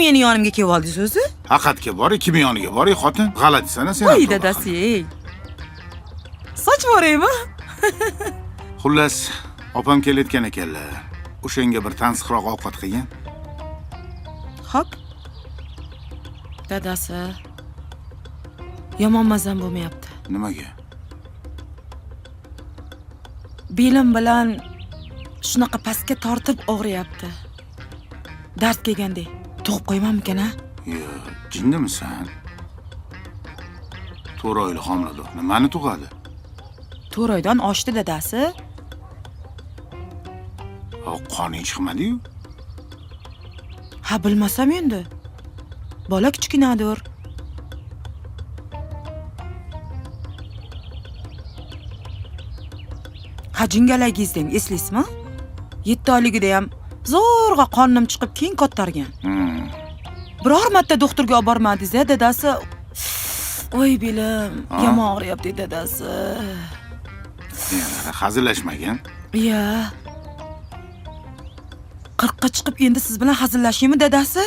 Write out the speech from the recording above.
Meni yonimga kelib oldingiz o'zi? Haqiqatga bor, kimi yoniga bor, ey xotin. G'alatisan sen. Voy dadasi, ey. Soch boraymi? Xullas, opam kelayotgan ekanlar. O'shanga bir tansiqroq ovqat qilgin. Xo'p. Dadasi, yomon mazam bo'lmayapti. Nimaga? Belim bilan shunaqa pastga tortib og'riyapti. Dard kelgandek. Tug'ib qo'ymamikan a? Yo, jinnimisan? 4 oylik homilador. Nimani tug'adi? 4 oydan oshdi dadasi. Qoning chiqmadi-yu. Ha, bilmasam endi. Bola kichkinadir. Ha, jingalagingizdan eslaysizmi? 7 oyligida ham zo'rg'a qonim chiqib keyin kattargan. Biror marta doktorga olib bormadingiz a dadasi? Oy belim, yomon og'riyapti dadasi. Yana hazillashmagan. Iya. 40 ga chiqib endi siz bilan hazillashaymi dadasi?